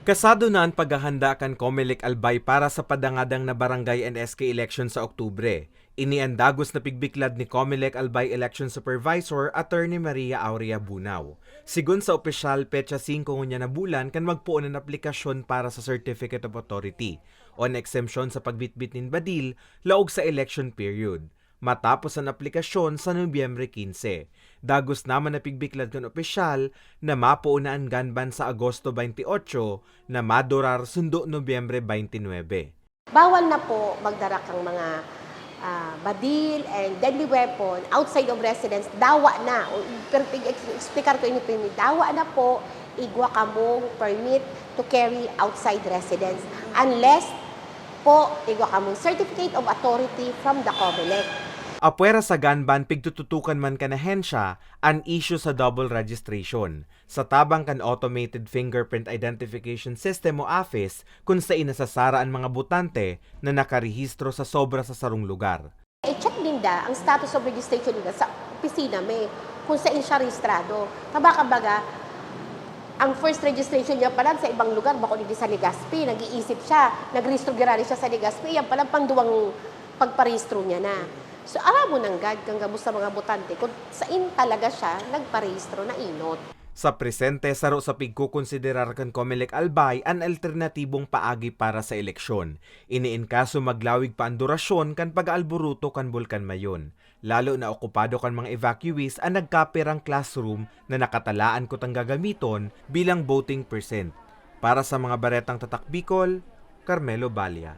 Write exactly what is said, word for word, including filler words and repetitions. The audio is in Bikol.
Kasado na an paghahanda kan Comelec Albay para sa padangadang na barangay and S K election sa Oktubre. Ini an dagos na pigbiklad ni Comelec Albay Election Supervisor Attorney Maria Aurea Bunao. Sigon sa opisyal, petsa singko ngunyan na bulan kan magpoon an aplikasyon para sa Certificate of Authority o an exemption sa pagbitbit nin badil laog sa election period. Matapos an aplikasyon sa Nobyembre quince, dagos naman na pigbiklad kan opisyal na mapoon na an ganban sa Agosto twenty-eight na madurar sundo Nobyembre twenty-nine. Bawal na po magdara kang mga, ah, badil and deadly weapon outside of residence. Dawa na. O, pero pig-ex-, explicar ko ini, dawa na po, igwa kamong permit to carry outside residence. Unless po, igwa kamong certificate of authority from the Comelec. Apwera sa ganban, pigtututukan man kan ahensya an issue sa double registration. Sa tabang kan automated fingerprint identification system o AFIS, kun sain nasasara an mga botante na nakarehistro sa sobra sa sarong lugar. I-check ninda ang status of registration nila sa opisina mi, kung sain siya rehistrado. Kabaga-baga, ang first registration niya pala sa ibang lugar, bako digdi sa Legazpi, nag-iisip siya, nagrehistro giraray siya sa Legazpi, yan pala pangduwang pagparehistro niya na. So, aram mo nanggad kan gabos sa mga botante kung sain talaga siya nagparehistro na inot. Sa presente, saro sa pigkokonsiderar kan Comelec Albay an alternatibong paagi para sa eleksyon. Ini in kaso maglawig pa an durasyon kan pag-aalburuto kan Bulkan Mayon, lalo na okupado kan mga evacuees an nagkapirang classroom na nakatalaan kutang gagamiton bilang voting precinct. Para sa mga Baretang Tatak Bicol, Carmelo Balia.